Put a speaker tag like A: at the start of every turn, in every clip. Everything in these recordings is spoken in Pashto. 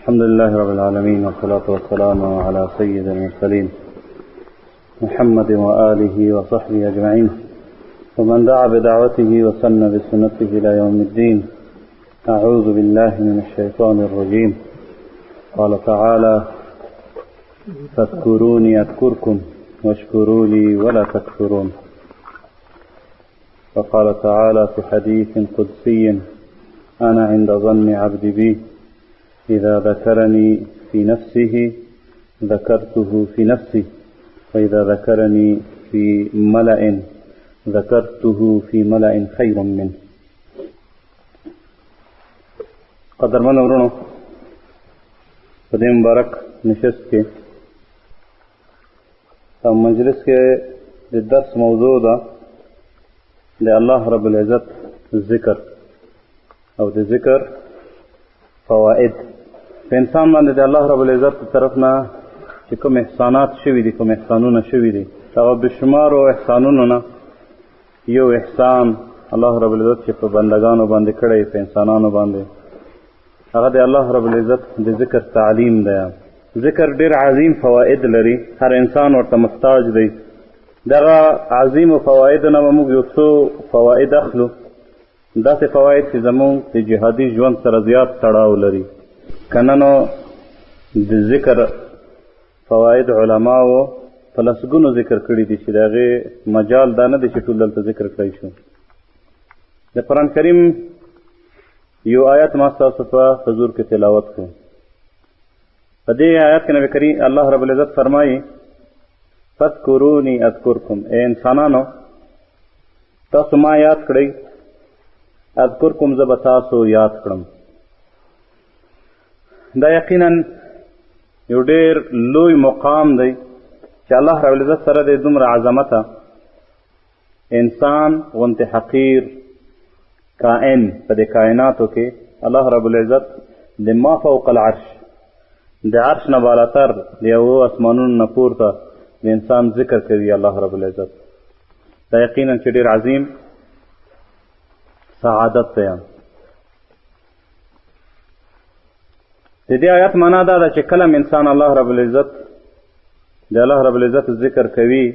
A: الحمد لله رب العالمين، والصلاة والسلام على سيد المرسلين محمد وآله وصحبه أجمعين، ومن دعا بدعوته وسن بسنته إلى يوم الدين. أعوذ بالله من الشيطان الرجيم. قال تعالى: فاذكروني أذكركم واشكروا لي ولا تكفرون. وقال تعالى في حديث قدسي: أنا عند ظن عبدي بي، إذا ذكرني في نفسه ذكرته في نفسي، وإذا ذكرني في ملأ ذكرته في ملأ خير منه. قدرمن ورونو، په دې مبارک نشست کې او مجلس کې د درس موضوع ده د الله رب العزت ذکر او د ذکر فواید. په انسان باندې د الله رب العزت طرف نه چې کوم احسانات شوي دي، کوم احسانونه شوي دي، هغه بشمارو احسانونو نه یو احسان الله رب العزت چې په بندګانو باندې کړی، په انسانانو باندې، هغه د الله رب العزت د ذکر تعلیم دی. ذکر ډېر عظیم فواید لري، هر انسان ورته محتاج دی. دغه عظیمو فوایدو نه به موږ یو څو فواید اخلو، داسې فواید چې زموږ د جهادي ژوند سره زیات تړاو لري. که نه نو د ذکر فواید علماو په لسګونو ذکر کړي دي چې د هغې مجال دا نه دی چې ټول دلته ذکر کړی شو. د قرآن کریم یو آیت ما ستاسو په حضور کې تلاوت کړو. په دې آیت کې نبی کریم الله رب العزت فرمایي: فاذکروني اذکرکم، ای انسانانو تاسو ما یاد کړئ، اذکرکم زه به تاسو یاد کړم. دا یقینا یو ډېر لوی مقام دی چې الله رب العزت سره د دومره عظمته انسان غونتې حقیر کائن په دې کائناتو کې الله رب العزت د ما فوق العرش، د عرش نه بالاتر، د یو اسمانونو نه پورته د انسان ذکر کوي الله رب العزت. دا یقینا چې ډېر عظیم سعادت دی. د دې آیت معنا دا ده چې کله انسان الله رب العزت د الله رب العزت ذکر کوي،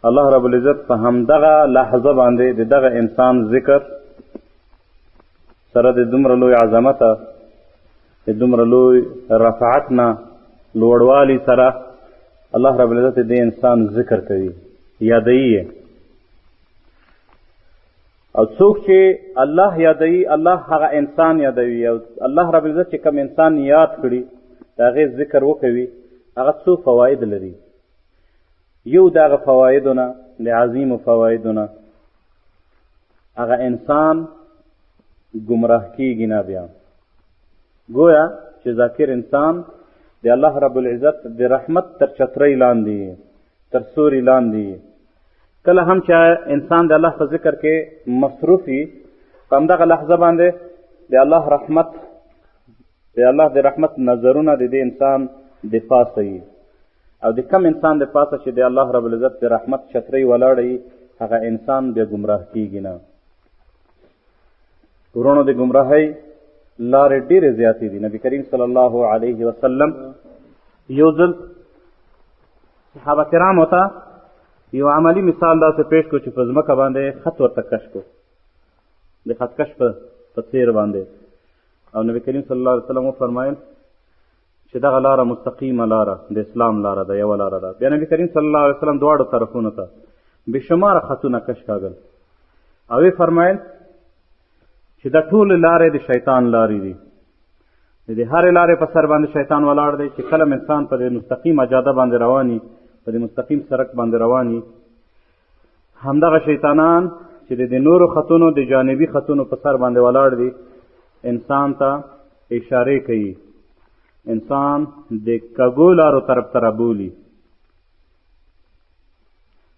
A: الله رب العزت په همدغه لحظه باندې د دغه انسان ذکر سره د دومره لوی عظمته، د دومره لوی رفعت نه لوړوالي سره الله رب العزت د انسان ذکر کوي، یادوي یې. او څوک چې الله یادوي، الله هغه انسان یادوي. او الله رب العزت چې کوم انسان یاد کړي، د هغې ذکر وکوي، هغه څو فواید لري. یو د هغه فوایدو نه، د عظیمو فوایدو نه، هغه انسان ګمراه کیږي نه. بیا ګویا چې ذاکر انسان د الله رب العزت د رحمت تر چترۍ لاندې، تر سوري لاندې. کله هم چې انسان د الله په ذکر کې مصروف وي، په همدغه لحظه باندې د الله رحمت، د الله د رحمت نظرونه د دې انسان د پاسه وي. او د کم انسان د پاسه چې د الله رب العزت د رحمت چترۍ ولاړه وي، هغه انسان بیا ګمراه کیږي نه. وروڼو، د ګمراهۍ لارې ډېرې زیاتې دي. نبی کریم صلی الله علیه وسلم یو ځل صحابه کرامو ته یو عملي مثال داسې پیش کړو چې په ځمکه باندې خط ورته کش کړو، د خطکش په څیر باندې. او نبی کریم صلی الله علیه وسلم وفرمایل چې دغه لاره مستقیمه لاره د اسلام لاره ده، یوه لاره ده. بیا نبی کریم صلی الله علیه وسلم دواړو طرفونو ته بېشماره خطونه کش کاږل او ویې فرمایل چې دا ټولې لارې د شیطان لارې دي. د دې هرې لارې په سر باندې شیطان ولاړ دی چې کله انسان په دې مستقیمه جاده باندې رواني، په دې مستقیم سرک باندې رواني، همدغه شیطانان چې د دې نورو خطونو، د جانبي خطونو په سر باندې ولاړ دي، انسان ته اشارې کوي، انسان د کږو لارو طرف ته رابولي.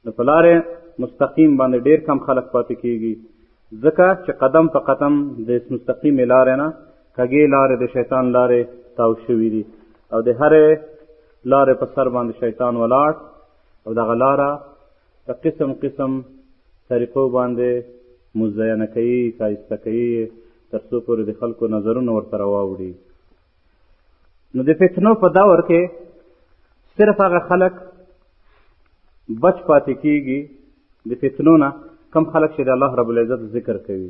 A: نو په لارې مستقیم باندې ډېر کم خلک پاتې کیږي، ځکه چې قدم په قدم د مستقیمې لارې نه کږې لارې، د شیطان لارې تاو شوي دي. او د هرې لارې په سر باندې شیطان ولاړ او دغه لاره په قسم قسم طریقو باندې مزینه کوي، ښایسته کوي، تر څو پورې د خلکو نظرونه ورته راواوړي. نو د فتنو په دور کې صرف هغه خلک بچ پاتې کیږي د فتنو نه کم خلک چې د الله رب العزت ذکر کوي.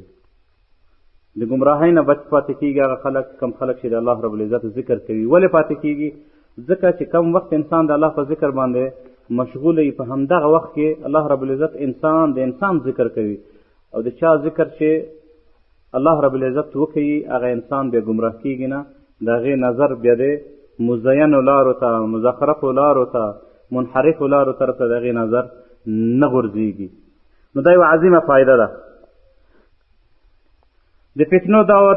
A: د ګمراهۍ نه بچ پاتې کیږي هغه خلک کم خلک چې د الله رب العزت ذکر کوي. ولې پاتې کیږي؟ ځکه چې کم وخت انسان د الله په ذکر باندې مشغول وي، په همدغه وخت کې الله رب العزت انسان د انسان ذکر کوي، او د چا ذکر چې الله رب العزت وکوي هغه انسان بیا ګمراه کیږي نه، د هغې نظر بیا د مزینو لارو ته، مزخرفو لارو ته، منحرفو لارو طرف ته د هغې نظر نه غورځېږي. نو دا یوه عظیمه فایده ده. د فتنو دور،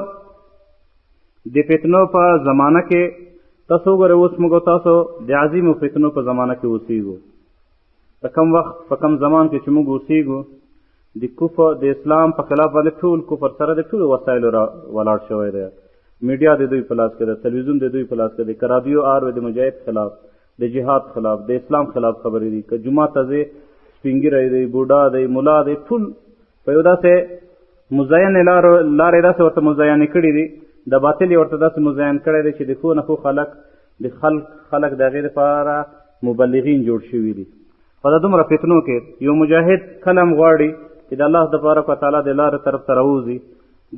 A: د فتنو په زمانه کې تاسو وګورئ، اوس موږ تاسو د عظیمو فتنو په زمانه کې اوسیږو. په کم وخت په کم زمان کې چې موږ اوسیږو، د کفر د اسلام په خلاف باندې ټول کفر سره د ټولو وسایلو را ولاړ شوی دی. میډیا د دوی په لاس کې ده، تلویزیون د دوی په لاس کې دی، که رادیو اروې د مجاهد خلاف، د جهاد خلاف، د اسلام خلاف خبرې دي، که جومات ته ځې سپینږیری دی، بوډا دی، ملا دی، ټول په یو داسې مزینې لارې داسې ورته مزینې کړي دي، د باطل یې ورته داسې مزین کړی دی چې د ښو نه ښو خلک د خلک د هغې دپاره مبلغین جوړ شوي دي. په دا دومره فتنو کې یو مجاهد کله هم غواړي چې د الله تبارک وتعالی د لارې طرف ته راوځي،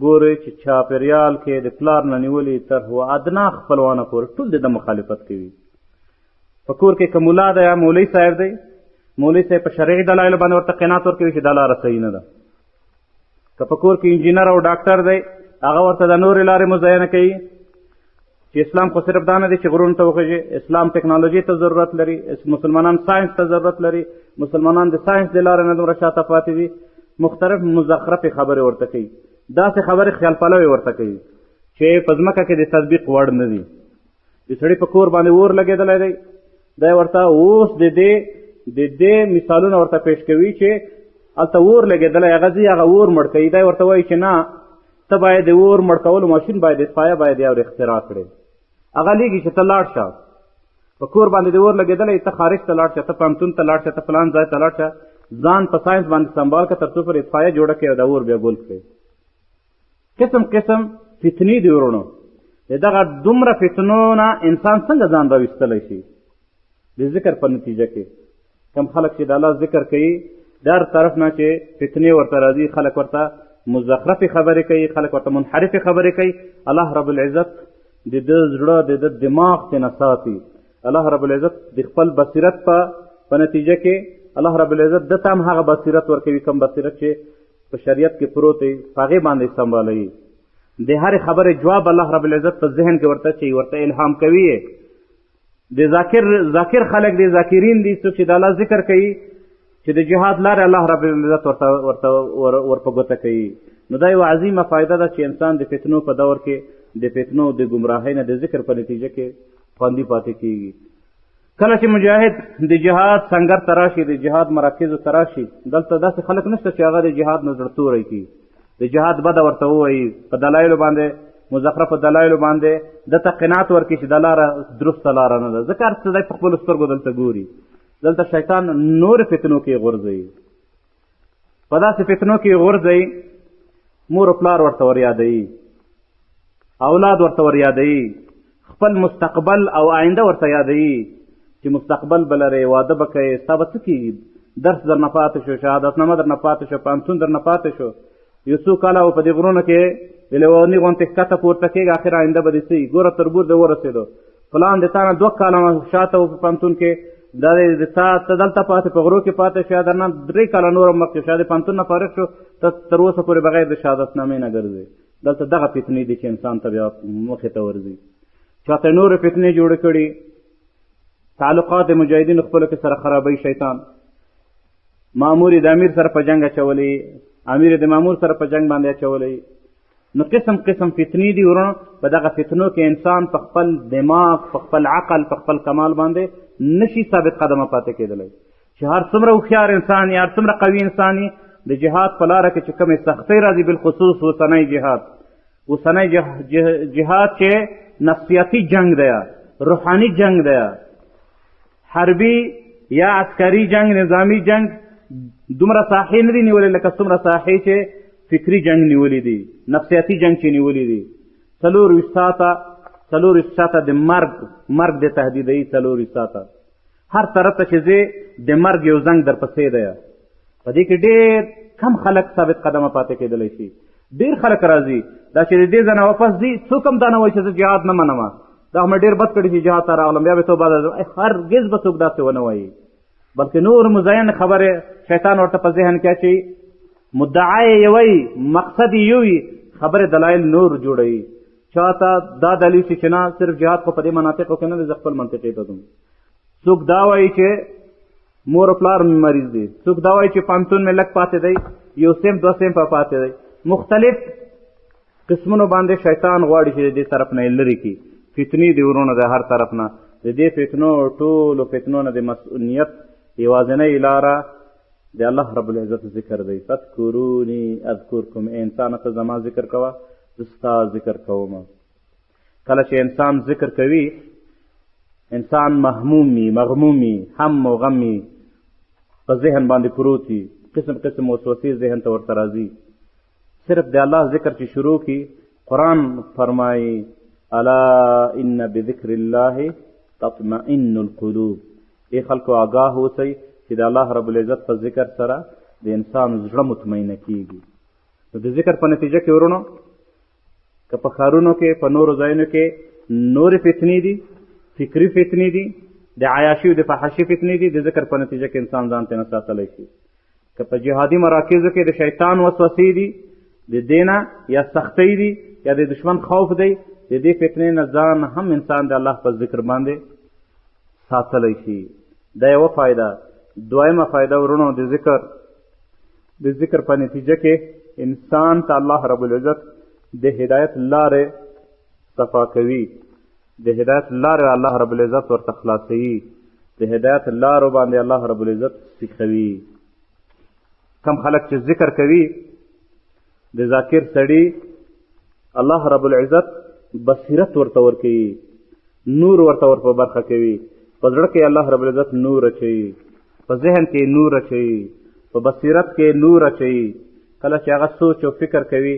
A: ګوري چې چاپېریال کې د پلار نه نیولې تر هو ادنا خپلوانو پورې ټول د ده مخالفت کوي. په کور کې که ملا دی یا مولوي صاحب دی، مولوي صاحب په شرعي دلایلو باندې ورته قناعت ورکوي چې دا لاره صحیح نه ده. که په کور کې انجینر او ډاکټر دی، هغه ورته د نورې لارې مزینه کوي چې اسلام خو صرف دا نه دی چې غرونو ته وخېژي، اسلام ټکنالوژي ته ضرورت لري، مسلمانان ساینس ته ضرورت لري، مسلمانان د ساینس د لارې نه دومره شاته پاتې دي. مختلف مزخرفې خبرې ورته کوي، داسې خبرې خیال پلوې ورته کوي چې په ځمکه کې د تطبیق وړ نه دي. د سړي په کور باندې اور لګېدلی دی، دی ورته اوس د دې مثالونه ورته پیش کوي چې هلته اور لګېدلی، هغه ځي هغه اور مړ کوي. دی ورته وایي چې نه، ته باید د اور مړ کولو ماشین باید اطفایه باید یې اور اختراع کړې. هغه لیږي چې ته لاړ شه، په کور باندې د اور لګېدلی، ته خارج ته لاړ شه، ته پوهنتون ته لاړ شه، ته فلان ځای ته لاړ شه، ځان په ساینس باندې سمبال کړه تر څو پورې اطفایه جوړه کړې او دا اور بیا ګل کړې. قسم قسم فتنې دي وروڼو. د دغه دومره فتنو نه انسان څنګه ځان راویستلی شي؟ د ذکر په نتیجه کې کم خلک چې د الله ذکر کوي، د هر طرف نه چې فتنې ورته راځي، خلک ورته مزخرفې خبرې کوي، خلک ورته منحرفې خبرې کوي، الله رب العزت د ده زړه د ده دماغ ترې نه ساتي. الله رب العزت د خپل بصیرت په نتیجه کې الله رب العزت ده ته هم هغه بصیرت ورکوي کوم بصیرت چې په شریعت کې پروت دی، په هغې باندې سمبالوي. د هرې خبرې جواب الله رب العزت په ذهن کې ورته چې ورته الهام کوي. د ذاکر خلک دی، ذاکرین دي، څوک چې د الله ذکر کوي چې د جهاد لارې الله رب العزت ورته ورته ور په ګوته کوي. نو دا یوه عظیمه فایده ده چې انسان د فتنو په دور کې د فتنو د ګمراهۍ نه د ذکر په نتیجه کې خوندي پاتې کیږي. کله چې مجاهد د جهاد سنګر ته راشي، د جهاد مراکزو ته راشي، دلته داسې خلک نشته چې هغه د جهاد نه زړه توری کړي، د جهاد بده ورته ووایي، په دلایلو باندې مزخرفو دلایلو باندې ده ته قناعت ورکړي چې دا لاره درسته لاره نه ده، ځکه هر څه دی په خپلو سترګو دلته ګوري. دلته شیطان نورې فتنو کې غورځوي، په داسې فتنو کې غورځوي، مور و پلار ورته وریادوي، اولاد ورته وریادوي، خپل مستقبل او آینده ورته یادوي چې مستقبل به لرې، واده به کوې، ستا به څه کېږي، درس درنه پاتې شو، شهادتنامه درنه پاتې شو، پوهنتون درنه پاتې شو، یو څو کاله په دې غرونو کې د لیوني غوندې ښکته پورته کېږي، اخر آینده به دې څه وي؟ ګوره تربور دې ورسېدو، فلان د تا نه دوه کاله شاته و په پوهنتون کې، دا د تا ته دلته پاتې په غرو کې پاتې شو، درنه درې کاله نور هم مخکې شو، د پوهنتون نه فارغ شو، ته تر اوسه پورې بغیر د شهادتنامې نه ګرځې. دلته دغه فتنې دي چې انسان ته بیا مخې ته ورځي. چاته نورې فتنې جوړې کړي، تعلقات د مجاهدینو خپلو کې سره خرابوي. شیطان مامور یې د امیر سره په جنګ اچولی، امیر یې د مامور سره په جنګ باندې اچولی. نو قسم قسم فتنې دي وروڼو. په دغه فتنو کې انسان په خپل دماغ، په خپل عقل، په خپل کمال باندې نشي ثابت قدمه پاتې کېدلی. چې هر څومره هوښیار انسان یې، هر څومره قوي انسان یې، د جهاد په لاره کې چې کومې سختۍ راځي، بالخصوص اوسنی جهاد، اوسنی جهاد چې نفسیاتي جنګ دی، روحاني جنګ دی، حربي یا عسکري جنګ، نظامي جنګ دومره ساحې نه دي نیولې لکه څومره ساحې چې فکري جنګ نیولې دي، نفسیاتي جنګ چې نیولې دي. 24 ساعته 24 ساعته د مرګ مرګ د تهدیدوي. 24 ساعته هر طرف ته چې ځې د مرګ یو زنګ درپسې دی. په دې کې ډېر کم خلک ثابت قدمه پاتې کېدلی شي. ډېر خلک راځي دا چې د دې ځای نه واپس ځي، څوک هم دا نه وایي چې زه جهاد نه منم، دا خو مې ډېر بد کړي چې جهاد ته راغلم، بیا به توبه ده. هرګز به څوک داسې ونه وایي، بلکې نور مزین خبرې شیطان ورته په ذهن کې اچوي، مدعا یې یوه وي، مقصد یې یو وي، خبرې دلایل نور جوړوي. چاته دا دلیل شي چې نه صرف جهاد خو په دې مناطقو کې نه دی، زه خپل منطقې ته ځم. څوک دا وایي چې مور او پلار مې مریض دي، څوک دا وایي چې پوهنتون مې لږ پاتې دی، یو سیم دوه سیم په پاتې دی. مختلف قسمونو باندې شیطان غواړي چې د دې طرف نه یې لرې کړي. فتنې دي وروڼه د هر طرف نه، د دې فتنو ټولو فتنو نه د مسؤلیت یوازینۍ لاره د الله رب العزت ذکر دی. فاذکروني اذکرکم، ای انسانه ته زما ذکر کوه، زه ستا ذکر کوم. کله چې انسان ذکر کوي، انسان مهموم وي، مغموم وي، هم او غم وي، په ذهن باندې پروت وي، قسم قسم وسوسې ذهن ته ورته راځي. صرف د الله ذکر چې شروع کړي، قرآن فرمایي الا ان بذکر الله تطمئن القلوب. ای خلکو آګاه اوسئ چې د الله رب العزت په ذکر سره د انسان زړه مطمئنه کیږي. نو د ذکر په نتیجه کې وروڼو، که په ښارونو کې په نورو ځایونو کې نورې فتنې دي، فکري فتنې دي، د عیاشي او د فحاشي فتنې دي، د ذکر په نتیجه کې انسان ځان ترې نه ساتلی شي. که په جهادي مراکزو کې د شیطان وسوسې دي، د دې نه یا سختۍ دي یا د دشمن خوف دی، د دې فتنې نه ځان هم انسان د الله په ذکر باندې ساتلی شي. دا یوه فایده. دویمه فایده وروڼو، د ذکر په نتیجه کې انسان ته الله رب العزت د هدایت لارې صفا کوي، د هدایت لارې الله رب العزت ورته خلاصوي، د هدایت لارو باندې الله رب العزت سیخوي. کم خلک چې ذکر کوي، د ذاکر سړي الله رب العزت بصیرت ورته ورکوي، نور ورته ور په برخه کوي، په زړه کې الله رب العزت نور اچوي، په ذهن کې نور اچوي، په بصیرت کې نور اچوي. کله چې هغه سوچ او فکر کوي،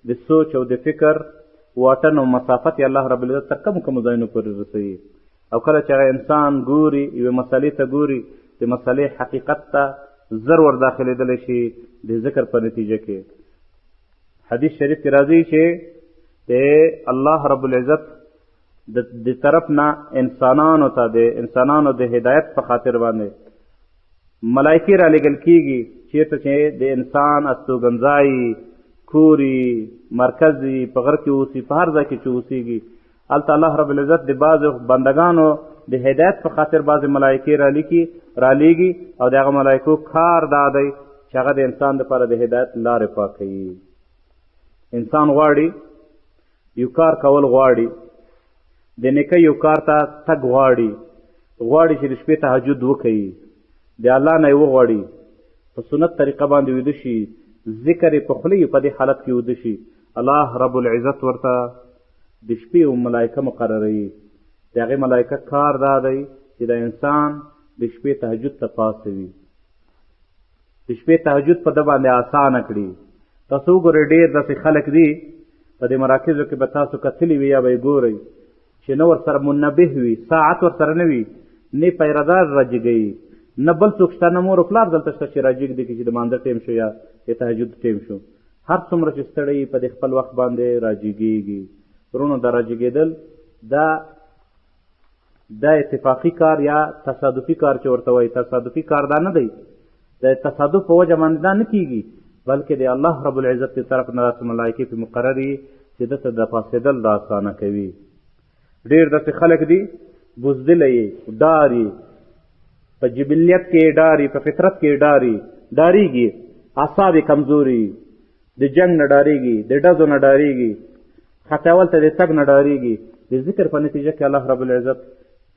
A: د سوچ او د فکر واټن او مسافت یې الله رب العزت تر کومو کومو ځایونو پورې رسوي. او کله چې هغه انسان ګوري، یوې مسئلې ته ګوري، د مسئلې حقیقت ته زر ور داخلېدلی شي د ذکر په نتیجه کې. حدیث شریف کې راځي چې د الله رب العزت د طرف نه انسانانو ته د انسانانو د هدایت په خاطر باندې ملایکې رالیږل کیږي، چیرته چې د انسان استوګنځای، کوري، مرکز، په غره کې اوسي، په هر ځای کې چې اوسیږي، هلته الله رب العزت د بعضو بندګانو د هدایت په خاطر بعضې ملایکې رالیږي، او د هغه ملایکو کار دا دی چې هغه د انسان دپاره د هدایت لارې پاکوي. انسان غواړي یو کار کول غواړي، د نیکۍ یو کار ته تګ غواړي، غواړي چې د شپې تهجد وکړي، د الله نه یې وغواړي، په سنت طریقه باندې ویده شي، ذکر یې په خوله یې په دې حالت کې ویده شي، الله رب العزت ورته د شپې یو ملایکه مقرروي. د هغې ملایکه کار دا دی چې د انسان د شپې تهجد ته پاڅوي، د شپې تهجد په ده باندې اسانه کړي. تاسو وګورئ ډېر داسې خلک دي په دې مراکزو کې به تاسو کتلي وي یا به یې ګورئ چې نه ورسره منبه وي، ساعت ورسره نه وي، نه پیردار راجګوي، نه بل څوک شته، نه مور او پلار دلته شته چې راجګ دي چې د مانځه ټیم شو یا د تهجد ټیم شو. هر څومره چې ستړی په دې خپل وخت باندې راجګېږي. وروڼو، دا راجګېدل دا اتفاقي کار یا تصادفي کار چې ورته وایي، تصادفي کار دا نه دی، د تصادف په وجه باندې دا نه کیږي، بلکې د الله رب العزت د طرف نه داسې ملایکې پرې مقرر چې ده ته د پاڅېدل دا اسانه کوي. ډېر داسې خلک دي بزدله یې، ډار یې، په جبلیت کې یې ډاري، په فطرت کې یې ډاري، ډارېږي، اعصاب یې کمزوري، د جنګ نه ډارېږي، د ډزو نه ډارېږي، خطاول ته د تګ نه ډارېږي. د ذکر په نتیجه کې الله رب العزت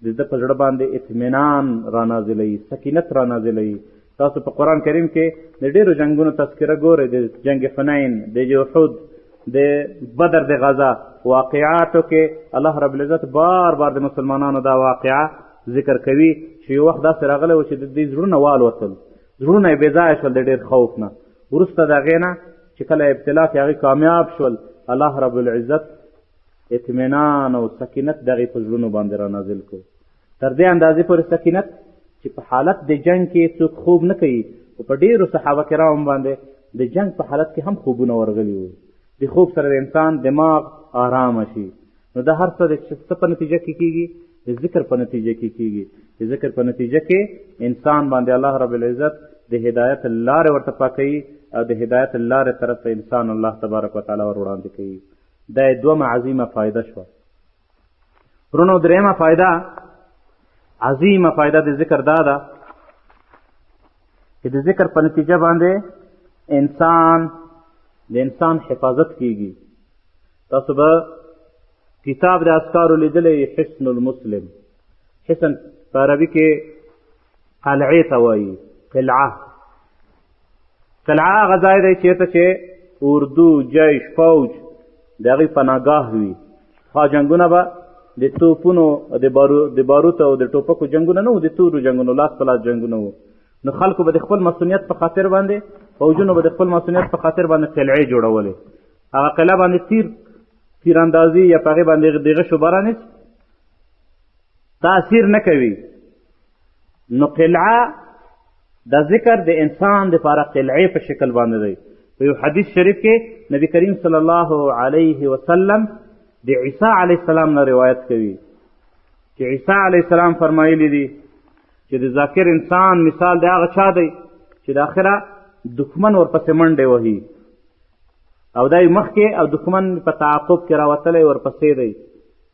A: د ده په زړه باندې اطمینان رانازلوي، سکینت رانازلوي. تاسو په قرآن کریم کې د ډېرو جنګونو تذکره ګورئ، د جنګ حنین، د احد، د بدر د غزا واقعاتو کې الله رب العزت بار بار د مسلمانانو دا واقعه ذکر کوي چې یو وخت داسې راغلی و چې د دوی زړونه والوتل، زړونه یې بېځایه شول د ډېر خوف نه. وروسته د هغې نه چې کله ابتلا کې هغوی کامیاب شول، الله رب العزت اطمینان او سکینت دغې په زړونو باندې را نازل کړو. تر دې اندازې پورې سکینت چې په حالت د جنګ کې څوک خوب نه کوي، خو په ډېرو صحابه کرامو باندې د جنګ په حالت کې هم خوبونه ورغلي وو. د خوب سره د انسان دماغ آرامه شي. نو دا هر څه د څه په نتیجه کې کیږي؟ د ذکر په نتیجه کې کیږي. د ذکر په نتیجه کې انسان باندې الله رب العزت د هدایت لارې ورته پاکوي او د هدایت لارې طرف ته انسان الله تبارک وتعالی ور وړاندې کوي. دا یې دومه عظیمه فایده شوه. وروڼو، درېیمه فایده، عظیمه فایده د ذکر دا ده چې د ذکر په نتیجه باندې انسان د انسان حفاظت کیږي. تاسو به کتاب د اذکارو لیدلی، حسن المسلم. حسن په عربي کې قلعې ته وایي، قلعه. قلعه هغه ځای دی چېرته چې اردو، جیش، فوج د هغوی پناهګاه وي. خوا جنګونه به د توپونو، د باروت او د ټوپکو جنګونه نه وو، د تورو جنګونو، لاس په لاس جنګونه وو. نو خلکو به د خپل مصونیت په خاطر باندې، فوجونو به د خپل مصونیت په خاطر باندې قلعې جوړولې. هغه قلعه باندې تیر تیراندازي یا په هغې باندې د غشو باران هېڅ تاثیر نه کوي. نو قلعه د ذکر د انسان دپاره قلعې په شکل باندې دی. په یو حدیث شریف کې نبی کریم صلی الله علیه وسلم د عیسی علیه السلام نه روایت کوي چې عیسی علیه السلام فرمایلی دي چې د ذاکر انسان مثال د هغه چا دی چې د اخره دښمن ورپسې منډې وهي او دی مخکې او دښمن په تعاقب کې راوتلی ورپسې دی،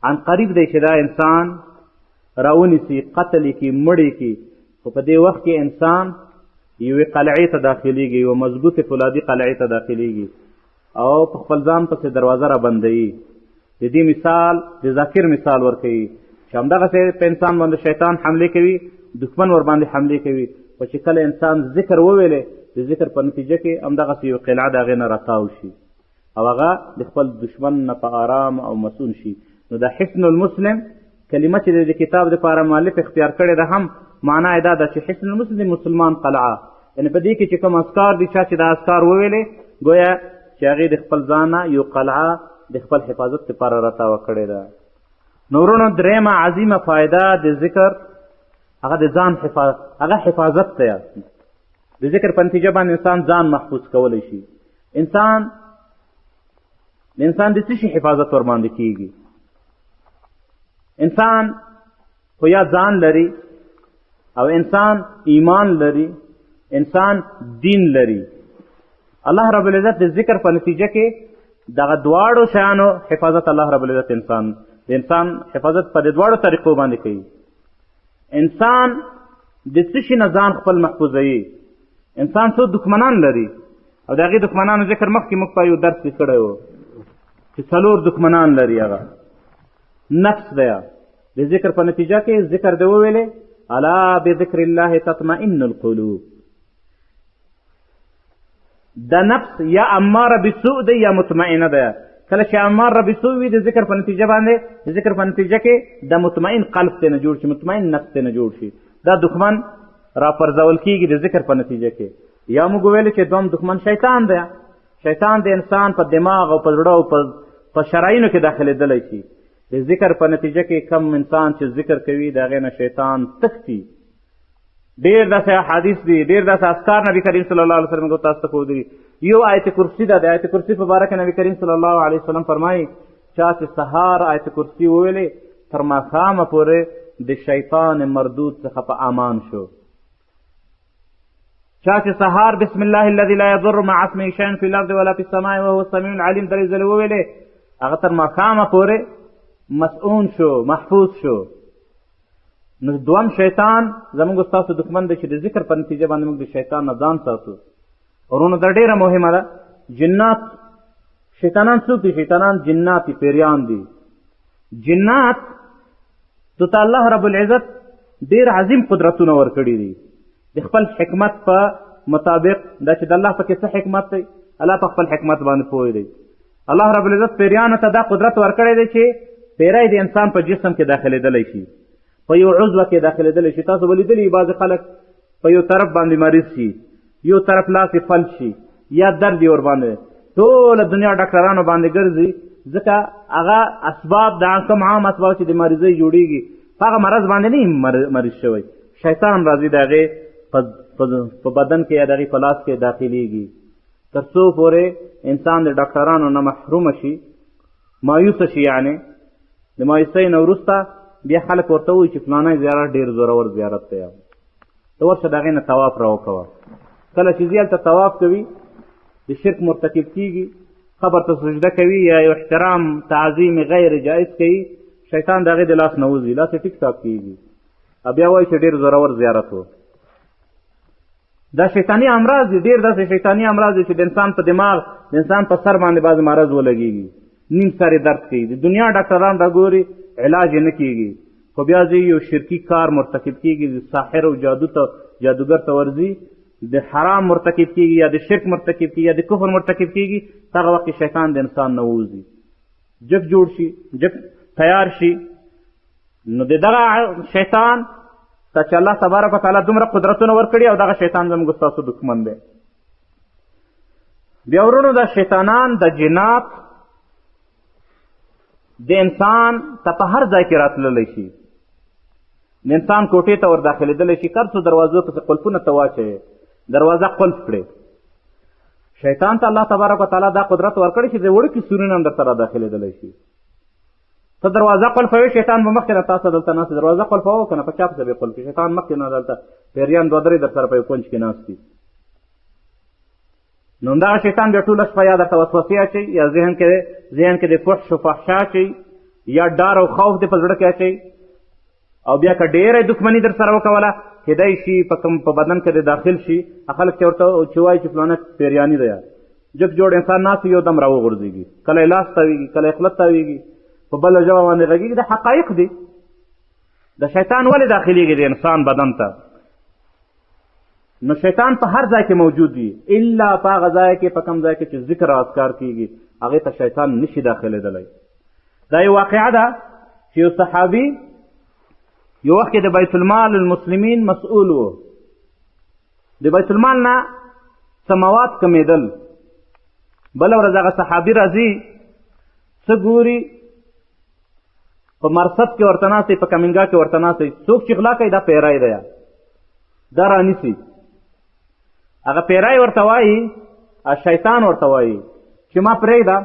A: عن قریب دی چې دا انسان راونیسي، قتل یې کړي، مړ یې کړي. خو په دې وخت کې انسان یوې قلعې ته داخلیږي، یوه مضبوطې فولادي قلعې ته داخلیږي او په خپل ځان پسې دروازه را بندوي. د دې مثال د ذاکر مثال ورکوي چې همدغسې په انسان باندې شیطان حملې کوي، دښمن ورباندې حملې کوي، خو چې کله انسان ذکر وویلې، د ذکر په نتیجه کې همدغسې یو قلعه د هغې نه راتاو شي او هغه د خپل دشمن نه په آرام او مسون شي. نو د حسن المسلم کلمه چې د کتاب دپاره مؤلف اختیار کړې ده، هم معنا یې دا ده چې حسن المسلم مسلمان قلعه، یعنې په دې کې چې کوم اذکار دي، چا چې دا اذکار وویلې ګویا چې هغې د خپل ځان نه یو قلعه د خپل حفاظت لپاره راتاوه کړې ده. نو وروڼو، درېیمه عظیمه فایده د ذکر هغه د ځان حفاظت، هغه حفاظت دی. د ذکر په نتیجه باندې انسان ځان محفوظ کولی شي. انسان د انسان د څه شي حفاظت ورباندې کیږي؟ انسان خو یا ځان لري او انسان ایمان لري، انسان دین لري. الله رب العزت د ذکر په نتیجه کې دغه دواړو شیانو حفاظت الله رب العزت انسان د انسان حفاظت په دې دواړو طریقو باندې کوي. انسان د څه شي نه ځان خپل محفوظوي؟ انسان څو دښمنان لري او د هغې دښمنانو ذکر مخکې موږ په یو درس کې کړی و چې څلور دښمنان لري. هغه نفس دی. د ذکر په نتیجه کې ذکر دی وویلې الا بذکر الله تطمئن القلوب. د نفس یا اماره بسوء دی یا مطمئنه ده. کله چې اماره بسوء وي د ذکر په نتیجه باندې، د ذکر په نتیجه کې د مطمئن قلب ته نه جوړ شي، مطمئن نفس ته نه جوړ شي، دا دښمن راپرځول کیږي د ذکر په نتیجه کې. یا موږ ویل چې دوم دښمن شیطان دی. شیطان د انسان په دماغ او په زړه او په شراینو کې داخلېدلی شي. د ذکر په نتیجه کې کم انسان چې ذکر کوي د هغې نه شیطان تښتي. ډېر داسې احادیث دي، ډېر داسې اذکار نبی کریم صلی الله علیه وسلم تاسو ته ښودلي. یو آیت کرسي ده. د آیت کرسي په باره کې نبی کریم صلی الله علیه وسلم فرمایي چا چې سهار آیت کرسي وویلې تر ماښامه پورې د شیطان مردود څخه په امان شو. چا چې سهار بسم الله الذي لا يضر مع اسمه شيء في الارض ولا في السماء وهو السميع العليم درې ځلې وویلې هغه تر ماښامه پورې مسئون شو، محفوظ شو. نو دوم شیطان زموږ ستاسو دښمن دی چې د ذکر په نتیجه باندې موږ د شیطان نه ځان ساتو. وروڼو، دا ډېره مهمه ده. جنات، شیطانان څوک دي؟ شیطانان جنات دي، پیریان دي. جنات ته الله رب العزت ډېر عظیم قدرتونه ورکړي دي د خپل حکمت په مطابق. دا چې د الله پکې څه حکمت دی، الله په خپل حکمت باندې پوه دی. الله رب العزت پیریانو ته دا قدرت ورکړی دی چې پیری د انسان په جسم کې داخلېدلی شي، په یو عضو کې داخلېدلی شي. تاسو به لیدلي بعضې خلک په یو طرف باندې مریض شي، یو طرف لاس یې فلج شي یا درد یې ورباندې، ټوله دنیا ډاکټرانو باندې ګرځي، ځکه هغه اسباب د کوم عام اسباب چې د مریضۍ جوړیږي، په هغه مرض باندې نه مریض شوی، شیطان راځي د هغې په بدن کې یا د هغې په لاس کې داخلیږي، تر څو پورې انسان د ډاکټرانو نه محروم شي، مایوسه شي. یعنې د مایوسۍ نه وروسته بیا خلک ورته وایي چې فلانی زیارت ډېر زورور زیارت دی، ته ورشه د هغې نه طواف راوکوه. کله چې ځي هلته طواف کوي، د شرک مرتکب کیږي، قبر ته سجده کوي یا یو احترام تعظیم غیر جایز کوي، شیطان د هغې د لاس نه وځي، لاس یې ټیک ټاک کیږي، او بیا وایي چې ډېر زورور زیارت و. دا شیطاني امراض دي، ډېر داسې شیطاني امراض دي چې د انسان په دماغ، د انسان په سر باندې بعضې مرض ولګېږي، نیم سر یې درد کوي، د دنیا ډاکټران راګوري علاج یې نه کیږي، خو بیا ځي یو شرکي کار مرتکب کیږي، د ساحر او جادو ته جادوګر ته ورځي، د حرام مرتکب کیږي یا د شرک مرتکب کیږي یا د کفر مرتکب کیږي. هغه وخت کې شیطان د انسان نه ووځي، جګ جوړ شي، جګ تیار شي. نو د دغه شیطان ته چې الله تبارک وتعالی دومره قدرتونه ورکړي، او دغه شیطان زموږ ستاسو دښمن دی. بیا وروڼو دا شیطانان د جنات د انسان ته په هر ځای کې راتللی شي، د انسان کوټې ته ور داخلېدلی شي، هر څو دروازو پسې قلفونه ته واچوې، دروازه قلف کړې. شیطان ته الله تبارک وتعالی دا قدرت ورکړی چې د وړوکي سوري نه هم درته را داخلېدلی شي. ته دروازه قلفوې، شیطان به مخکې نه تا سره دلته ناست، دروازه قلفوه که نه په چا پسې به یې قلف کړي، شیطان مخکې نه دلته پیریان دوه درې در سره په یو کونج کې ناست دي. نو همدغه شیطان بیا ټوله شپه یا درته وسوسې اچوي، یا ذهن کې د فحش او فحشا اچوي، یا ډار او خوف دې په زړه کې اچوي، او بیا که ډېره دښمني در سره وکوله کېدای شي په کوم په بدن کې دې داخل شي. خلک چې ورته چې وایي چې فلانه پیریاني دی، جګ جوړ انسان ناست یو دم راوغورځېږي، کله یې لاس تاویږي، کله یې خوله تاویږي، په بله ژبه باندې غږېږي. دا حقایق دي. د شیطان ولې داخلیږي د انسان بدن ته؟ نو شیطان په هر ځای کې موجود وي، الا په هغه ځای کې په کوم ځای کې چې ذکر او اذکار کیږي، هغې ته شیطان نشي داخلېدلی. دا یو واقعه ده چې یو صحابي یو وخت کې د بیت المال المسلمین مسؤل و، د بیت المال نه څه مواد کمېدل. بله ورځ هغه صحابي راځي، څه ګوري په مرصد کې ورته ناست دی، په کمینګا کې ورته ناست دی، څوک چې غلا کوي دا پیری دی، دا رانیسي. هغه پیری ورته وایي، شیطان ورته وایي چې ما پرېږده،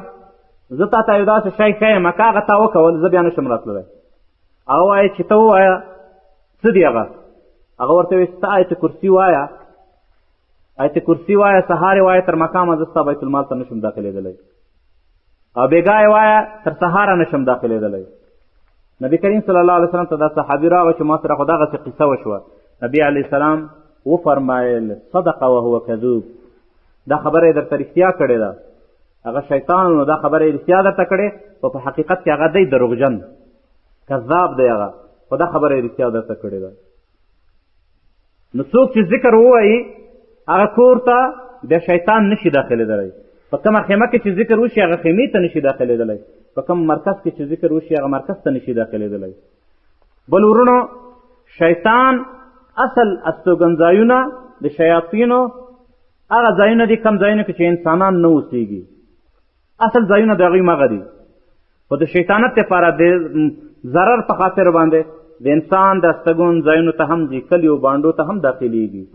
A: زه تا ته یو داسې شی ښیم که هغه تا وکول زه بیا نشم راتللی. هغه وایي چې ته ووایه څه دی هغه؟ هغه ورته وایي ستا آیت کرسي وایه، آیت کرسي وایه، سهار یې وایه تر ماښامه زه ستا بیت المال ته نشم داخلېدلی، او بېګا یې وایه تر سهاره نشم داخلېدلی. نبی کریم صلی الله علیه وسلم ته دا صحابي راغی چې ما سره خو دغسې قصه وشوه. نبی علیه السلام وفرمایل صدق وهو کذوب، دا خبره یې درته رښتیا کړې ده. هغه شیطان نو دا خبره یې رښتیا درته کړې، خو په حقیقت کې هغه دی دروغجن کذاب دی هغه، خو دا خبره یې رښتیا درته کړې ده. نو څوک چې ذکر ووایي هغه کور ته بیا شیطان نشي داخلېدلی. په کومه خیمه کې چې ذکر وشي هغه خیمې ته نشي داخلېدلی، په کوم مرکز کې چې ذکر وشي هغه مرکز ته نشي داخلېدلی. بل وروڼو شیطان اصل استوګنځایونه د شیاطینو هغه ځایونه دي کوم ځایونه کې چې انسانان نه اوسیږي، اصل ځایونه د هغوی مغه دي. خو د شیطانت لپاره د ضرر په خاطر باندې د انسان د استګون ځایونو ته هم ځي، کلیو بانډو ته هم داخلیږي،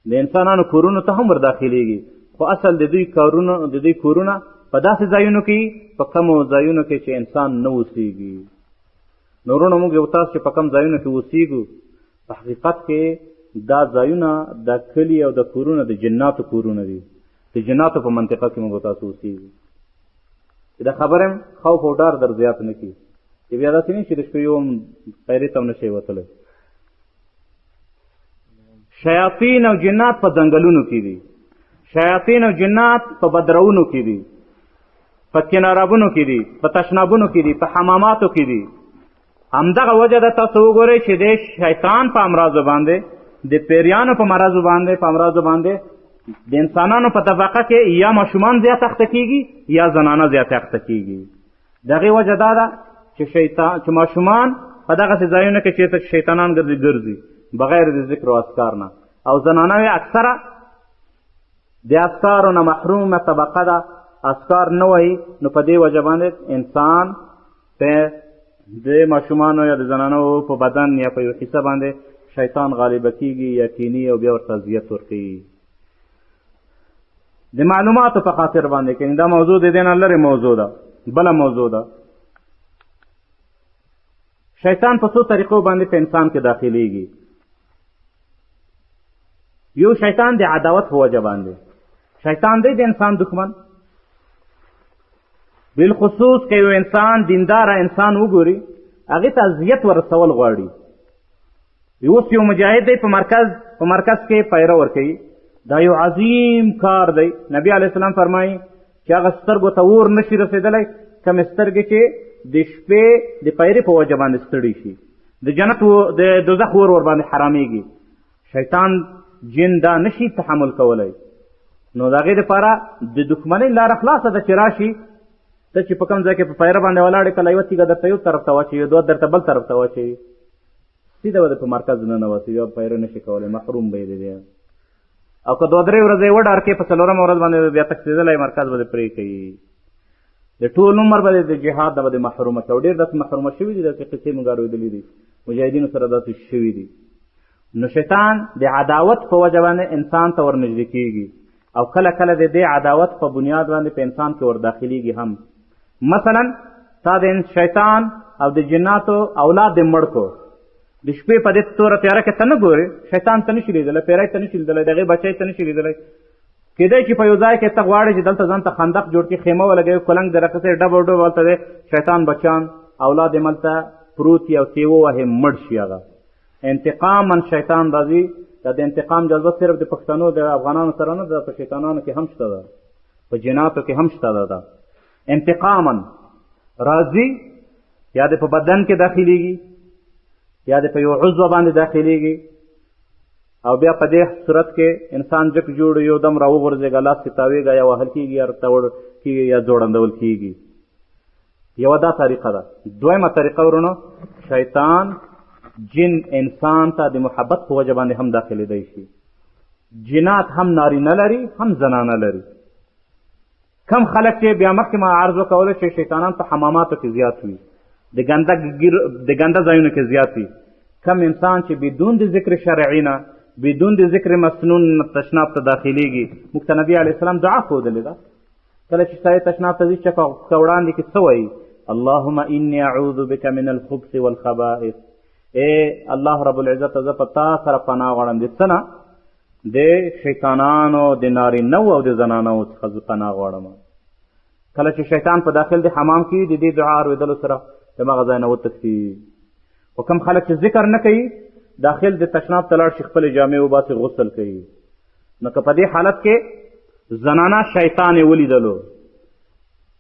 A: د انسانانو کورونو ته هم ور داخلیږي. خو اصل د دوی کارونه د دوی کورونه په داسې ځایونو کې په کومو ځایونو کې چې انسان نه اوسیږي. نو وروڼه موږ یو تاسو چې په کوم ځایونو کې اوسیږو په حقیقت کې دا ځایونه د کلي او د کورونه د جناتو کورونه دي، د جناتو په منطقه کې موږ تاسو اوسیږو. چې دا خبره هم خوف او ډار در زیات نه کړي، چې بیا داسې نه چې د شپې یو هم پیرې ته هم نه شي وتلی. شیاطین او جنات په ځنګلونو کې دي، شیاطین او جنات په بدرونو کې دي، په کنارابونو کې دي، په تشنابونو کې دي، په حماماتو کې دي. همدغه وجه ده تاسو وګورئ چې د شیطان په امراضو باندې، د پیریانو په مرضو باندې، په امراضو باندې د انسانانو په طبقه کې یا ماشومان زیات اخته کیږي یا زنانه زیات اخته کیږي. د هغې وجه دا ده چې شیطان چې ماشومان په دغسې ځایونو کې چېرته چې شیطانان ګرځي ګرځي بغیر د ذکر او اذکار نه، او زنانه یې اکثره د اذکارو نه محرومه طبقه ده. اذکار نه وایي، نو په دې وجه باندې انسان په د ماشومانو یا د زنانو په بدن یا په یو حصه باندې شیطان غالبه کیږي یا کینی او بیا ورته اذیت ورکوي. د معلوماتو په خاطر باندې کني دا موضوع د دې نه لرې موضوع ده، بله موضوع ده. شیطان په څو طریقو باندې په انسان کې داخلیږي. یو شیطان د عداوت په وجه باندې، شیطان دی د انسان دښمن. بالخصوص که یو انسان دینداره انسان وګوري، هغې ته اذیت ورسول غواړي. اوس یو مجاهد دی، په مرکز کې پیره ورکوي، دا یو عظیم کار دی. نبی علیه السلام فرمایي چې هغه سترګو ته اور نشي رسېدلی کومې سترګې چې د شپې د پیرې په وجه باندې ستړي شي، د جنت د دوزخ اور ورباندې حرامېږي. شیطان جن دا نشي تحمل کولی، نو د هغې دپاره د دښمنۍ لاره خلاصه ده چې راشي. ته چې په کوم ځای کې په پیره باندې ولاړ یې، کله یوه تیږه درته یو طرف ته واچوي، دوه درته بل طرف ته واچوي، سیده به د په مرکز ننوځي، بیا پیره نشي کولی، محروم به یې دی. او که دوه درې ورځې یې وډار کړې، په څلورمه ورځ باندې بیا تښتېدلی مرکز به دې پرې کوي. د ټول عمر به د جهاد نه به دې محرومه کړي. او ډېر داسې محرومه شوي دي، داسې قصې موږ اورېدلې دي، مجاهدینو سره داسې شوي دي. نو شیطان د عداوت په وجه باندې انسان ته ورنږدې کېږي، او کله کله د دې عداوت په بنیاد باندې په انسان کې ورداخلیږي هم. مثلا تا د شیطان او د جناتو اولاد دې مړ کړو، د شپې په دې توره تیاره کې ته نه ګورې، شیطان ته نشي لیدلی، پیری ته نشي لیدلی، د هغې بچی ته نشي لیدلی. کېدای شي په یو ځای کې ته غواړې چې دلته ځان ته خندق جوړ کړې، خیمه ولګوې، کلنګ دې راخیستی، ډب او ډب هلته دی، شیطان بچیان اولاد یې ملته پروت وي او ته یې ووهې مړ شي. هغه انتقاما شیطان راځي. دا د انتقام جذبه صرف د پښتنو د افغانانو سره نه ده، په شیطانانو کې هم شته ده، په جناتو کې هم شته ده. انتقاما راځي، یا د په بدن کې داخلیږي، یا د په یو عضو باندې داخلیږي، او بیا په دې صورت کې انسان جک جوړ یو دم راوغورځېږه، لاس کې تاوېږه، یا وهل کېږي، یا تاوړ کېږي، یا ځوړندول کېږي. یوه دا طریقه ده. دویمه طریقه ورونو، شیطان جن انسان ته د محبت په وجه باندې هم داخلېدی شي. جنات هم نارینه لري، هم زنانه لري. کم خلک چې بیا مخکې ما عرض وکولو چې شیطانان په حماماتو کې زیات وي، د ګنده ځایونو کې زیات وي. کم انسان چې بدون د ذکر شرعي نه، بدون د ذکر مسنون تشناب ته داخلیږي، موږ ته نبي علیه السلام دعا ښودلې ده. کله چې سړی تشناب ته ځي، چپه پښه وړاندې کې څه وایي؟ اللهم انی اعوذ بک من الخبث والخبائث. ای الله رب العزت، زه په تا سره پناه غواړم د څه نه؟ د شیطانانو، د نارینه او د زنانو څخه زه پناه غواړم. کله چې شیطان په داخل د حمام کې د دې دعا اورېدلو سره د هغه ځای نه وتښتي. خو کوم خلک چې ذکر نه کوي، داخل د تشناب ته لاړ شي، خپلې جامې وباسي، غسل کوي. نو که په دې حالت کې زنانه شیطان یې ولیدلو،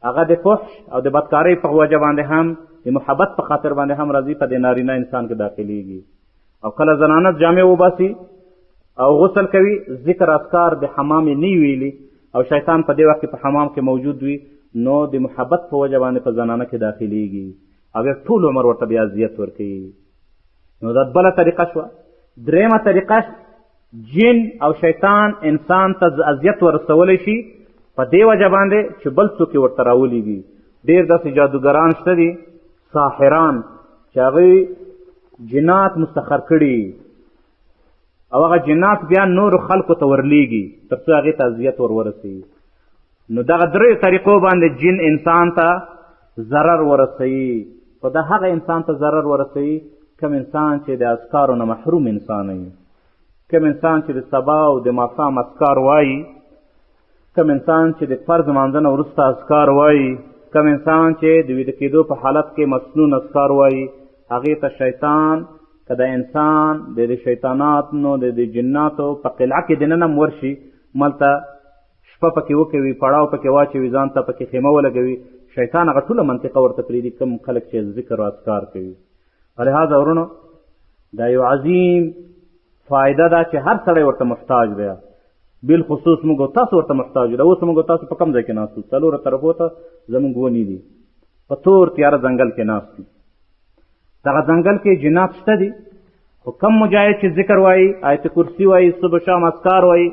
A: هغه د فحش او د بدکارۍ په وجه باندې هم، د محبت په خاطر باندې هم راځي، په دې نارینه انسان کې داخلیږي. او کله زنانه جامې وباسي او غسل کوي، ذکر اذکار د حمام یې نه ویلي، او شیطان په دې وخت کې په حمام کې موجود وي، نو د محبت په وجه باندې په زنانه کې داخلیږي او بیا ټول عمر ورته بیا اذیت ورکوي. نو دا بله طریقه شوه. درېیمه طریقه، جن او شیطان انسان ته اذیت ورسولی شي په دې وجه باندې چې بل څوک یې ورته راولیږي. ډېر داسې جادوګران شته دي، ساحران، چې هغوی جنات مستخر کړي او هغه جنات بیا نورو خلکو ته ورلیږي تر څو هغې ته اذیت ور ورسوي. نو دغه دریو طریقو باندې جن انسان ته ضرر ورسوي، خو دا هغه انسان ته ضرر ورسوي کوم انسان چې د اذکارو نه محروم انسان وي، کوم انسان چې د سبا او د ماښام اذکار وایي، کوم انسان چې د فرض لمانځه نه وروسته اذکار وایي، کوم انسان چې د ویده کېدو په حالت کې مسنون اذکار وایي، هغې ته شیطان که د انسان د دې شیطاناتو د دې جناتو په قلعه کې دننه هم ورشي، ملته شپه پکې وکوي، پړاو پکې واچوي، ځان ته پکې خیمه ولګوي، شیطان هغه ټوله منطقه ورته پرېږدي کوم خلک چې ذکر او اذکار کوي. لهذا ورونو دا یو عظیم فایده ده چې هر سړی ورته محتاج دی، بالخصوص موږ تاسو ورته محتاج یو. اوس موږ تاسو په کوم ځای کې ناست یو؟ څلورو طرفو ته زموږ ونې دي، په تور تیاره ځنګل کې ناست یو. دغه ځنګل کې جنات شته دي، خو کم مجاهد چې ذکر وایي، آیت کرسي وایي، صبح شام اذکار وایي،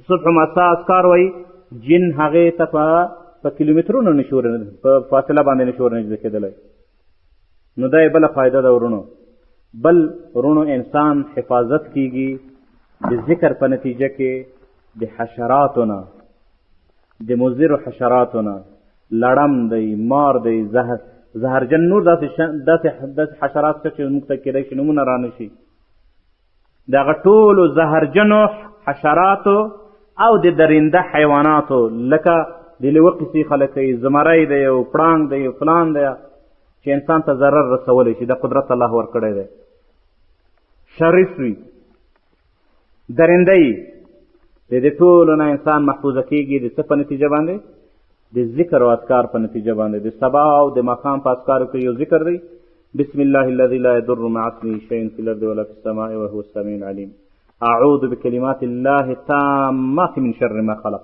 A: صبح مسا اذکار وایي، جن هغې ته په په کیلومترونو نشي په فاصله باندې نشي ورنږدې کېدلی. نو دا یې بله فایده ده ورونو. بل ورونو، انسان حفاظت کیږي د ذکر په نتیجه کې د حشراتو نه، د مضرو حشراتو نه، لړم دی، مار دی، زهرجن نور داسې داسې حشرات شته چې موږ ته کېدای شي نومونه رانه شي. د هغه ټولو زهرجنو حشراتو او د درنده حیواناتو لکه د لیوه قصې خلک کوي، زمری دی او پړانګ دی او فلان دی، چې انسان ته ضرر رسولی شي، د قدرت الله ورکړی دی. شرس وي، درنده یي، د دې ټولو نه انسان محفوظه کېږي د څه په نتیجه باندې؟ د ذکر او اذکار په نتیجه باندې. د سبا او د ماښام په اذکارو کې یو ذکر دی، بسم الله الذي لا يضر مع اسمه شيء في الارض ولا في السماء وهو السميع العليم، اعوذ بکلمات الله التامات من شر ما خلق.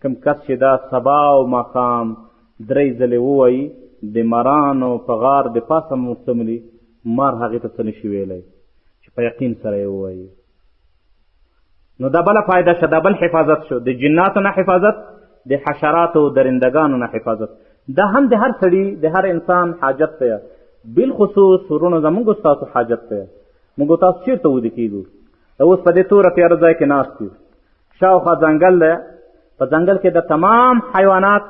A: کوم کس چې دا سبا او ماښام درې ځلې ووایي، د مارانو په غار د پاسه مستملي مار هغې ته څه نشي ویلی چې په یقین سره یې ووایي. نو دا بله فایده شه، دا بل حفاظت شو، د جناتو نه حفاظت، د حشراتو درندګانو نه حفاظت. دا هم د هر سړي د هر انسان حاجت دی، بالخصوص وروڼو زموږ ستاسو حاجت دی. موږ تاسو چېرته ویده کېږو؟ اوس په دې توره تیاره ځای کې ناست یو، شاوخوا ځنګل دی، په ځنګل کې د تمام حیوانات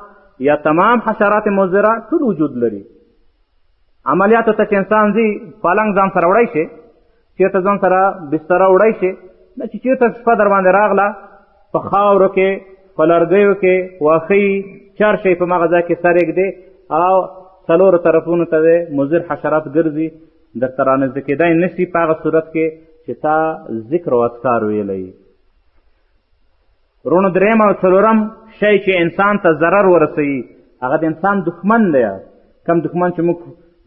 A: یا تمام حشرات مضره ټول وجود لري. عملیاتو ته چې انسان ځي، پالنګ ځان سره وړی شي، چېرته ځان سره بستره وړی شي، نه چې چېرته شپه در باندې راغله، په خاورو کې، په لرګیو کې، واښه یي، چار شی په مغه ځای کې سر ږدې او څلورو طرفونو ته دی مضر حشرات ګرځي، درته رانږدې کېدای نه شي په هغه صورت کې چې تا ذکر او اذکار ویلی. وروڼو، دریم او څلورم شی چې انسان ته ضرر ورسوي هغه د انسان دښمن دی. کم دښمن چې موږ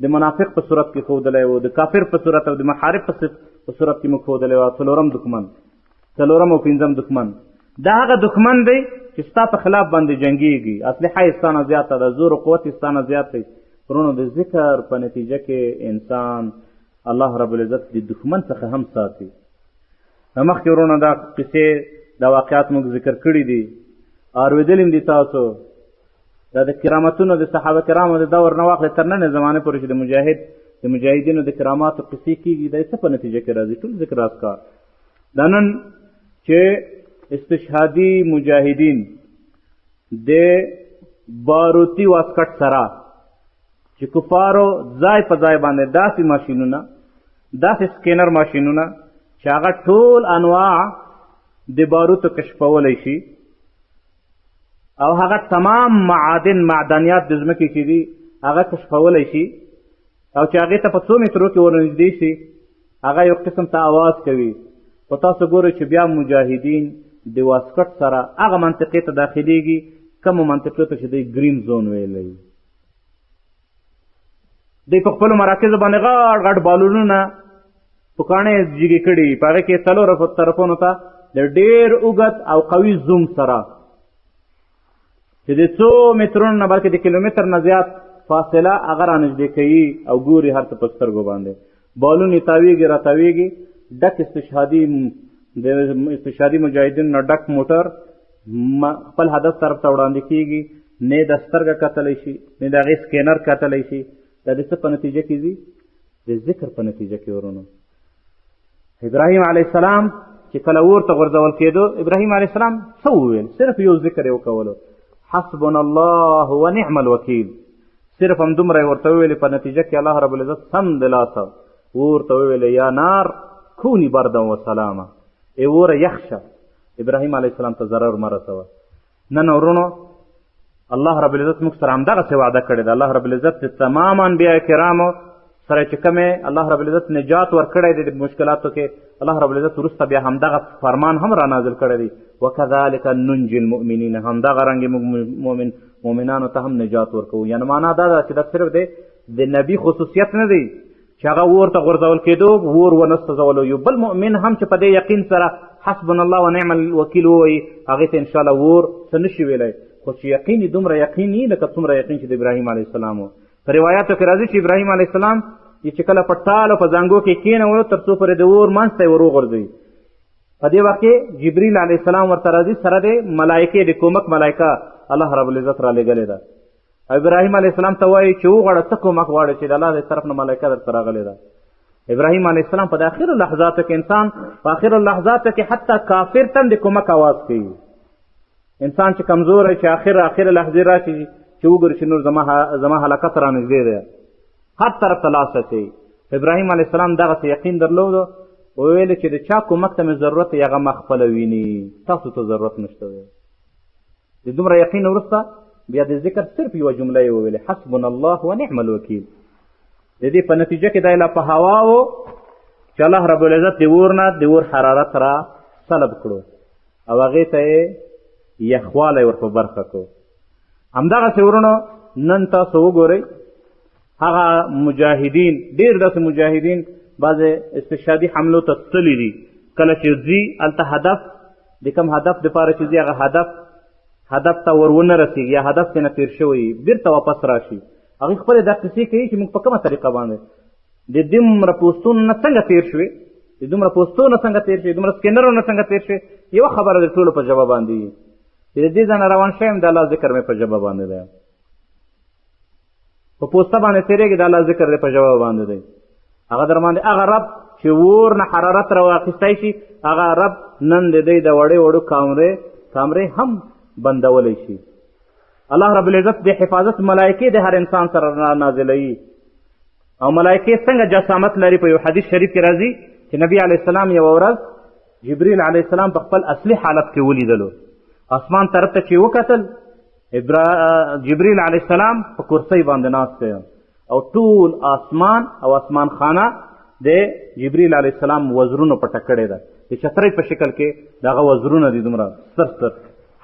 A: د منافق په صورت کې ښودلی و، د کافر په صورت او د محارب په صورت کې موږ ښودلی و. څلورم دښمن، څلورم او پنځم دښمن دا هغه دښمن دی چې ستا په خلاف باندې جنګیږي، اسلحه یې ستا نه زیاته ده، زور او قوت یې ستا نه زیات دی. وروڼو، د ذکر په نتیجه کې انسان الله رب العزت د دښمن څخه هم ساتي. مخکې وروڼه دا قصې دا واقعات موږ ذکر کړي دي، اورېدلي دي تاسو. دا د کرامتونو د صحابه کرامو د دور نه واخلې تر ننې زمانې پورې چې د مجاهدینو د کراماتو قصې کېږي، دا یې څه په نتیجه کې راځي؟ ټول ذکر اذکار. دا نن چې استشهادي مجاهدین د باروتي واسکټ سره چې کفارو ځای په ځای باندې داسې ماشینونه، داسې سکینر ماشینونه چې هغه ټول انواع د باروتو کشفولی شي او هغه تمام معادن معدنیات د ځمکې چې دي هغه کشفولی شي، او چې هغې ته په څو مترو کې ورنږدې شي هغه یو قسم ته اواز کوي. خو تاسو ګورئ چې بیا مجاهدین د واسکټ سره هغه منطقې ته داخلیږي کومو منطقو ته چې دوی ګرین زون ویلی. دوی په خپلو مراکزو باندې غټ غټ بالونونه په کاڼې جګې کړي، په هغې کې څلورو طرفونو ته د ډېر اوږد او قوي زوم سره چې د څو مترونو نه بلکې د کیلومتر نه زیات فاصله هغه رانږدې کوي او ګوري هر څه په سترګو باندې. بالون یې تاویږي راتاویږي، ډک استشهادي د استشهادي مجاهدینو نه ډک موټر خپل هدف طرف ته وړاندې کیږي، نه د سترګه کتلی شي، نه د هغې سکینر کتلی شي. دا د څه په نتیجه کې ځي؟ د ذکر په نتیجه کې. ورونو، ابراهیم علیه السلام چې کله اور ته غورځول کېدو، ابراهیم علیه السلام څه وویل؟ صرف یو ذکر یې وکولو، حسبنا الله ونعم الوکیل. صرف همدومره یې ورته وویلې، په نتیجه کې الله رب العزت سمدلاسه ورته وویلې، یا نار کونی بردا و سلاما، ای وره یخ شه، ابراهیم علیه السلام ته ضرر مه رسوه. نن ورونو الله رب العزت موږ سره همدغسې وعده کړې ده. الله رب العزت د تمام انبیا کرامو سره چې کومې الله رب العزت نجات ورکړی دی د مشکلاتو کې، الله رب العزت وروسته بیا همدغه فرمان هم را نازل کړی دی، وکذلک ننجي المؤمنین، همدغه رنګ موږ مؤمنانو ته هم نجات ورکوو. یعنې معنا دا ده چې دا صرف دی د نبي خصوصیت نه دی چې هغه اور ته غورځول کېدو اور ونه سوځولو، یو بل مؤمن هم چې په دې یقین سره حسبنا الله ونعم الوکیل ووایي، هغې ته انشاءالله اور څه نشي ویلی، خو چې یقین یې دومره یقین یي لکه څومره یقین چې د ابراهیم علیه السلام و. په روایاتو کې راځي چې ابراهیم علیه السلام یې چې کله په ټال او په زانګو کې کېنولو تر څو پورې د اور منځ ته یې ور وغورځوي، په دې وخت کې جبریل علیه السلام ورته راځي سره د ملایکې د کومک ملایکه الله رب العزت را لېږلې ده. ابراهیم علیه السلام ته وایي چې وغواړه څه کومک غواړې چې د الله د طرف نه ملایکه درته راغلې ده. ابراهیم علیه السلام په د اخرو لحظاتو کې انسان په اخرو لحظاتو کې حتی کافر ته هم د کومک اواز کوي. انسان چې کمزوری چې اخر اخر لحظې راشي چې وګوري چې نور زما هلاکت رانږدې دی، هر طرف ته لاس اچوي. ابراهیم علیه السلام دغسې یقین درلود، وویل چې د چا کومک ته مې ضرورت دی هغه ما خپله ویني، تاسو ته ضرورت نشته دی. د دومره یقین وروسته بیا د ذکر صرف یوه جمله یې وویلې، حسبنا الله ونعم الوکیل. د دې په نتیجه کې دی لا په هوا و چې الله رب العزت د اور نه د اور حرارت را سلب کړو او هغې ته یې یخوالی ور په برخه کړو. همدغسې وروڼو نن تاسو وګورئ هغه مجاهدین، ډېر داسې مجاهدین بعضې استشهادي حملو ته تللي دي، کله چې ځي هلته هدف د کوم هدف دپاره چې ځي هغه هدف ته ور ونه رسېږي یا هدف ترې نه تېر شوی بېرته واپس راشي. هغوی خپلې دا قصې کوي چې موږ په کومه طریقه باندې د دومره پوستونو نه څنګه تېر شوې، د دومره پوستو نه څنګه تېر شوې، دومره سکینرو نه څنګه تېر شوې. یوه خبره د ټولو په ژبه باندې وي چې د دې ځای نه روان شوی یم د الله ذکر مې په ژبه باندې دی، په پوسته باندې تېرېږي د الله ذکر دی په ژبه باندې دی. هغه در باندې هغه رب چې اور نه حرارت راواخیستی شي، هغه رب نن د دی د وړې وړو کامرې هم بندولی شي. الله رب العزت د حفاظت ملایکې د هر انسان سره نازلوي. او ملایکې څنګه جسامت لري؟ په یو حدیث شریف کې راځي چې نبی علیه السلام یوه ورځ جبریل علیه السلام په خپل اصلي حالت کې ولیدلو. اسمان طرف ته چې وکتل، جبریل علیه السلام په کرسۍ باندې ناست دی او ټول آسمان او آسمان خانه د جبریل علیه السلام وزرونو پټه کړې ده، د چترۍ په شکل کې د هغه وزرونه دي دومره ستر ستر،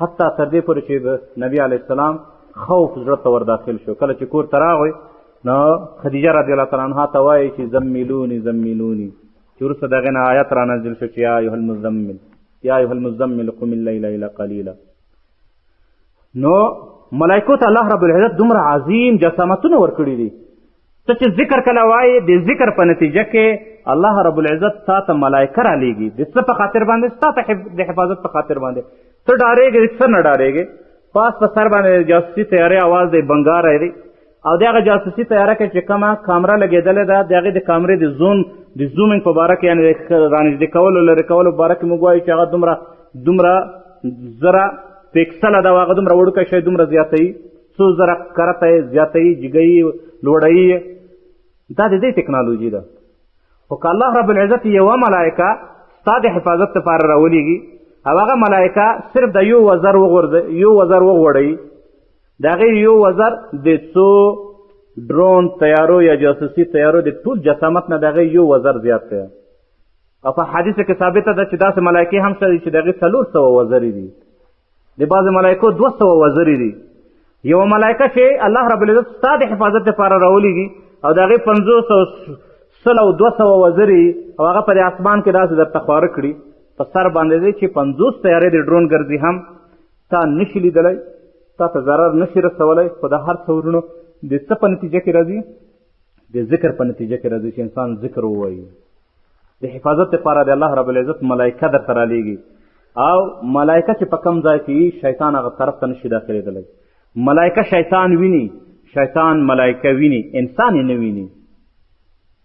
A: حتی تر دې پورې چې د نبی علیه السلام خوف زړه ته ورداخل شو. کله چې کور ته راغی نو خدیجه رضی الله تعالی عنها ته وایي چې زملوني زملوني، چې وروسته د هغې نه آیت را نازل شو چې یا ایها المزمل یا ایها المزمل قم اللیل الا قلیلا. نو ملایکو ته الله رب العزت دومره عظیم جسامتونه ورکړي دي، ته چې ذکر کله وایې د ذکر په نتیجه کې الله رب العزت تا ته ملایکه رالیږي د څه په خاطر باندې؟ ستا ته د حفاظت په خاطر باندې. ته ډارېږې د څه نه ډارېږې؟ پاس په سر باندې جاسوسي طیارې اواز دی، بنګاری دی، او د هغه جاسوسي طیاره کې چې کومه کامره لګېدلې ده د هغې د کامرې د زون د زومینګ په باره کې، یعنې د رانږدې کولو لرې کولو په باره کې موږ وایو چې هغه دومره زره پیکسله ده، هغه دومره وړوکی شی دومره زیاتوي، څو زره کرته یې زیاتوي، جګوي، لوړوي. دا د دې ټکنالوژي ده. خو که الله رب العزت یوه ملایکه ستا د حفاظت لپاره راولیږي او هغه ملایکه صرف د یو وزر وغورځوي، یو وزر وغوړوي، د هغې یو وزر د څو ډرون طیارو یا جاسوسي طیارو د ټول جسامت نه د هغې یو وزر زیات دی. او په حدیث کې ثابته ده چې داسې ملایکې هم شته چې د هغې 400 وزرې دي، د بعضې ملایکو 200 وزرې دي. یوه ملایکه چې الله رب العزت ستا د حفاظت لپاره راولیږي او د هغې 50 او 100 او 200 وزرې او هغه په دې اسمان کې داسې درته خواره کړي، په سر باندې دی چې 50 طیارې د ډرون ګرځي هم تا نشي لیدلی، تا ته ضرر نشي رسولی. خو د هر څه وروڼو د څه په نتیجه کې راځي؟ د ذکر په نتیجه کې راځي چې انسان ذکر ووایي. د حفاظت لپاره د الله رب العزت ملایکه درته رالیږي، او ملایکه چې په کوم ځای کې وي شیطان هغه طرف ته نشي داخلېدلی. ملایکه شیطان ویني، شیطان ملایکه ویني، انسان یې نه ویني.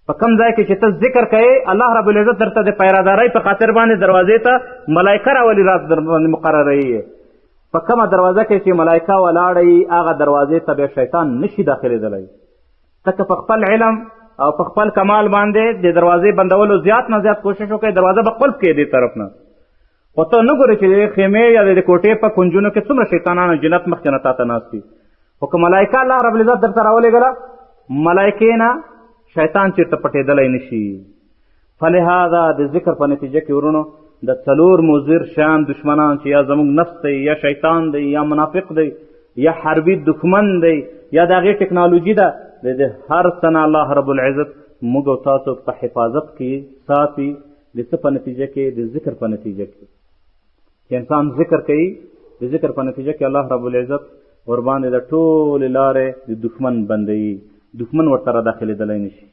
A: په کوم ځای کې چې ته ذکر کوې الله رب العزت درته د پیرادارۍ په خاطر باندې دروازې ته ملایکه راولي، راز در باندې مقرروي. په کومه دروازه کې چې ملایکه ولاړه وي هغه دروازې ته بیا شیطان نشي داخلېدلی. ته که په خپل علم او په خپل کمال باندې د دروازې بندولو زیات نه زیات کوشش وکړې، دروازه به قلف کړې دې طرف نه، خو ته نه ګورې چې د خیمې یا د کوټې په کنجونو کې څومره شیطانان او جنت مخکې نه تا ته ناست دي. خو که ملایکه الله رب العزت درته راولېږله، ملایکې نه شیطان چېرته پټېدلی نشي. فلهذا د ذکر په نتیجه کې وروڼو د څلور مضر شیان دښمنان چې یا زموږ نفس دی، یا شیطان دی، یا منافق دی، یا حربي دښمن دی، یا د هغې ټکنالوژي ده، د دې هر څه نه الله رب العزت موږ او تاسو په حفاظت کې ساتي. د څه په نتیجه کې؟ د ذکر په نتیجه کې. چې انسان ذکر کوي، د ذکر په نتیجه کې الله رب العزت ورباندې د ټولې لارې د دښمن بندوي، دښمن ورته را داخلېدلی نشي.